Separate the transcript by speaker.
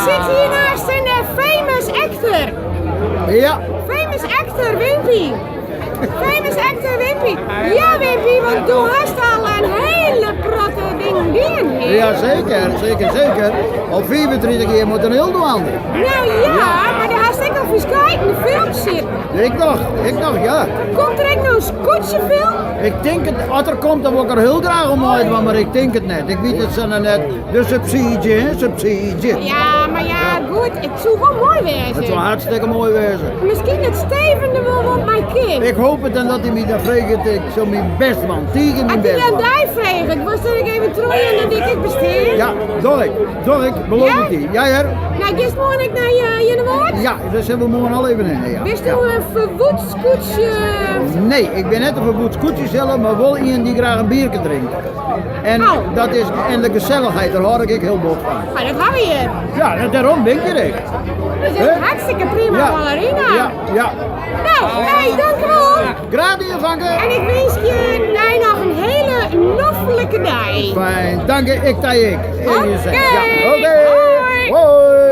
Speaker 1: sit hier naast een eh, famous actor.
Speaker 2: Ja.
Speaker 1: Famous actor Wimpy. Famous actor Wimpy. Ja Wimpy, want do hast al in hiele protte dingen dien hier.
Speaker 2: Ja, zeker, zeker, zeker. Al 35 jier moat in hiel dwaan.
Speaker 1: Nou ja, mar do hast ek al ferskate films sitten.
Speaker 2: Ik noch, ik noch, ja.
Speaker 1: Komt der ek noch in skûtsjefilm?
Speaker 2: Ik tink it, as er komt, dan wol ik der hiel graach oan meidwaan, mar ik tink it net. Ik wit it sa net. De subsydzje, hè, subsydzje.
Speaker 1: Ja, mar ja, goed, it soe wol moai wêze.
Speaker 2: It soe hartstikke moai wêze.
Speaker 1: Miskien dat Steven der wol wat mei kin.
Speaker 2: Ik hoop it en dat hy my dan freget, ik sil myn bêst dwaan, tige myn bêst dwaan.
Speaker 1: As hy dan dy freget, wolst dan ek even trochjaan dat ik ek bestean?
Speaker 2: Ja, doch ik, doch ik, beloof ik dy. Ja hear.
Speaker 1: Nou, giest moarn ek nei Earnewâld?
Speaker 2: Ja, dêr sille we moarn al even hinne, ja.
Speaker 1: Bisto in ferwoed skûtsje?
Speaker 2: Nee, ik bin net in ferwoed skûtsjesiler, mar wol ien dy't graach in bierke drinkt. En,
Speaker 1: oh.
Speaker 2: dat is, en de gesellichheid, dêr hâld ik ek hiel bot fan.
Speaker 1: Maar dat ha we hjir.
Speaker 2: Ja, dêrom bin ik hjir ek.
Speaker 1: Dat is hartstikke prima
Speaker 2: ja.
Speaker 1: ballerina.
Speaker 2: Ja, ja.
Speaker 1: Nou, hey, dankjewol.
Speaker 2: Graach dien, Fanke.
Speaker 1: En ik winsk je dei noch in hiele noflike dei.
Speaker 2: Fijn, dank je. Ik ta ek.
Speaker 1: Oké.
Speaker 2: Ja, oké.
Speaker 1: Hoi.
Speaker 2: Hoi.